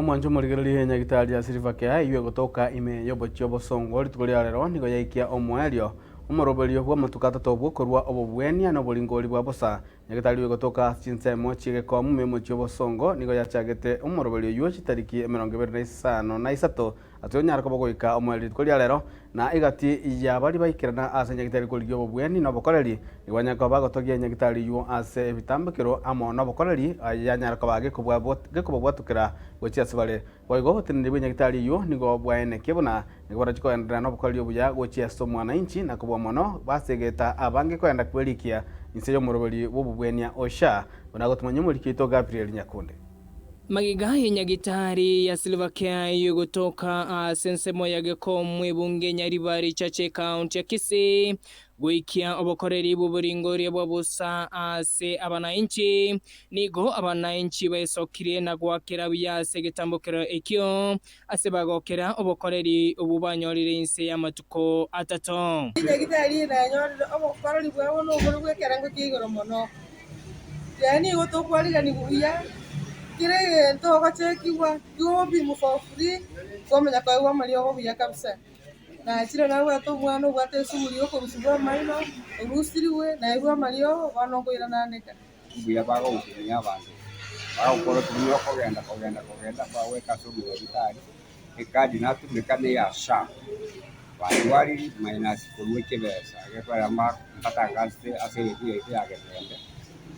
Omwancho omorigereria enyagitari ya Silver Care eyio egotoka ime y'obochie obosongo rituko ria rero nigo yaikia omoerio omoroberio bw'amatuko atato bw'okorua obobwenia na oboringori bwa bosa. Nyagitari eyio egotoka ase chinsemo chi'egekomu ime y'omochie obosongo nigo yachagete omoroberio oyio chitariki 25 ase onyare koba goika omoerio rituko ria rero, na egati ya baria baikerana ase nyagitari korigia obobweni na obokoreri, nigo banyare koba bagotogia nyagitari eyio ase ebitambokero amo nobokoreri, yanyara koba gekobabwatokera gochia ase bare. Boigo oboteneneri bwe nyagitari eyio nigo bwaenekia buna nigo baroche kogenderera nobokoreri obuya gochia ase omwananchi na kobua mono basegeta abange kogenda kwerikia inse y'omoroberi bw'obobwenia o SHA, buna agotomanya omoriki oito Gabriel Nyakundi. Magega y'enyagitari ya Silvercare eyio egotoka ase ensemo ya Gekomu ebunge Nyaribari Chache ekaunti ya Kisii goikia obokoreri bw'oboringoria bwa bosa ase abanainchi. Nigo abanainchi baesokirie na goakera buya ase egetambokero ekio ase bagokera obokoreri obwo banyorire inse y'amatuko atato. Enyagitari eye nanyorire obokoreri bwabo nobore bw'ekerengo kia igoro mono. Yaani nigo tokwariganigwa buya, kera egento ogochekigwa, igo ogopimwa for free, kwamanya koegwa amariogo buya kabisa. Nachire nabwate omwana obwate esuguri ya okorusigwa amaino, orusirigwe, nairwe amariogo, bono nkoirana nde. Mbuya bagokumia abanto, bagokora otumia okogenda kogenda kogenda bagoika ase omonyagitari, ekadi natumeka neya SHA, barwariri minus korwa chibesa egekogera mbatangasete ase eredio yaito ya Getembe,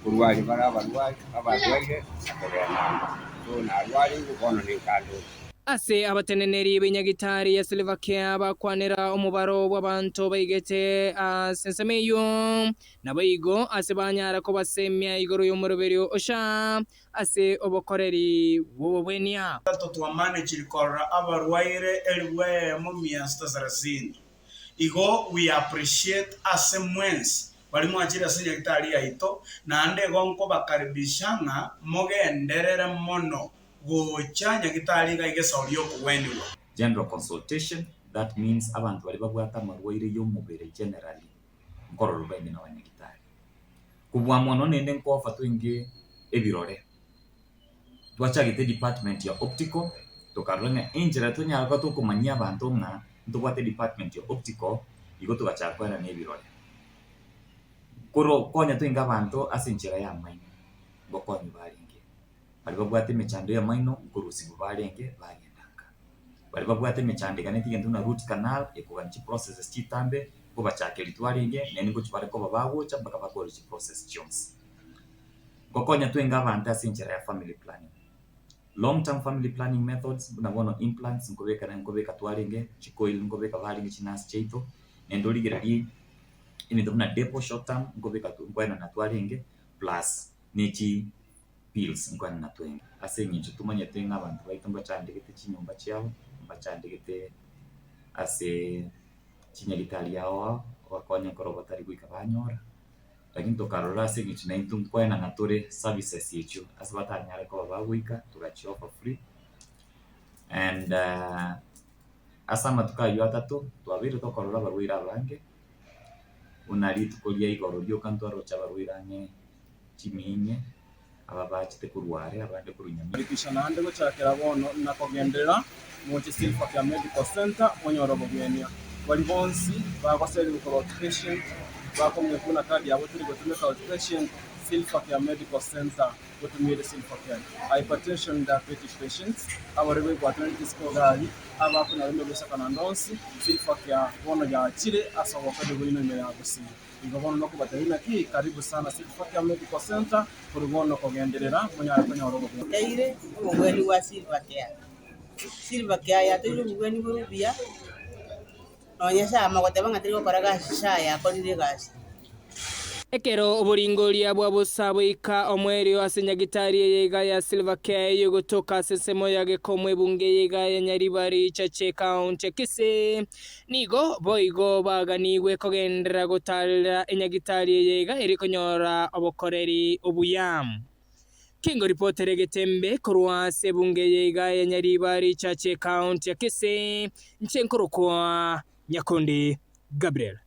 korwa aria bare abarwari abarwaire na kogenda anga, so narwarigwe bono ninkandoche. Ase abateneneri b'enyagitari ya Silvercare bakwanera omobaro bw'abanto baigete ase ensemo eyio, Naboigo ase banyara kobasemia igoro y'omoroberio o SHA ase obokoreri bw'obobwenia. Tato twamanechiri korora abarwaire elifu eyemo mia sita sarasini. Igo we appreciate ase mwensi baria mwachire ase nyagitari yaito, naende igo nkobakaribisha ng'a mogenderere mono gocha nyagitari iga egesauri gi'okogwenigwa. General consultation, that means abanto baria babwate amarwaire y'omobere generally. nkororwa baime nabanyagitari. Kobua mono naende nkofa twenge ebirore, twachagete edepartment ya optical, tokarora ng'a enchera tonyare koba tokomanyia abanto ng'a ntobwate edepartment ya optical, igo togachaka koenana ebirore. Korwa konya twenge abanto ase enchera ya amaino, ngokonyi barenge. Baria babwate emechando y'amaino nkorusigwa barenge bagenda nka. Baria babwate emechando eganetie egento buna root canal ekogania chiprocesses chitambe nkobachakeria twarenge naende ngochia bare koba bagocha mpaka bakore chiprocess chionsi. Ngokonya twenge abanto ase enchera ya family planning. Long term family planning methods buna bono implants nkobeka nkobeka twarenge, chicoil nkobeka barenge chinurse chiaito, naende origererie ebinto buna depo short term nkobeka nkoenana twarenge plus ne chi. pills nkwanena twenge, ase eng'encho tomanyete ng'a abanto baito mbachandegete chinyomba chiabo, mbachandegete ase chinyagitari ao ao, obakonye ekero batari goika banyora, lakini tokarora ase eng'encho naintwe nkoenana tore services echio ase batanyare koba bagoika togachi offer free and ase amatuko aywo atato twabeire tokorora abarwaire abange, buna rituko ria igoro rioka ntwaroche abarwaire ang'e. chimiinye, aba bachete korwa are, abande korwa nyamira. Hakikisha naende gochakera bono na kogenderera moche Silver Care Medical Centre monyore obobwenia. Baria bonsi bagoserigwa korwa outpatient bakong'ea buna card yabo teri gotumeka outpatient, Silver Care Medical Centre gotumia ere Silver Care. Hypertension diabetic patients, abarwaire baigwatire ne chisukari, abakonyora emebusakano ande onsi, Silver Care bono yachire ase obokonyi bwaino ime ya Gusii. Igo bono nokobatebia naki, karibu sana Silver Care Medical Centre, korwa bono kogenderera monyare konyora obogwenia. Toire obogwenia bwa Silver Care. Silver Care yatoire obogwenia bore obuya, nonye SHA mogoteba ng'a teri gokora gasi, SHA yakorire egasi. Ekero oboringoria bwa bosa boika omoerio ase nyagitari eye iga ya Silver Care eyio egotoka ase ensemo ya Gekomo ebunge eye iga ya Nyaribari Chache County ya Kisii, Nigo boigo baganigwe kogenderera gotaarera enyagitari eye iga eri konyora obokoreri obuya. Kengoripotere egetembe korwa ase ebunge eye iga ya Nyaribari Church Ekaunti ya Kisii, inche nkorokwa Nyakundi Gabriel.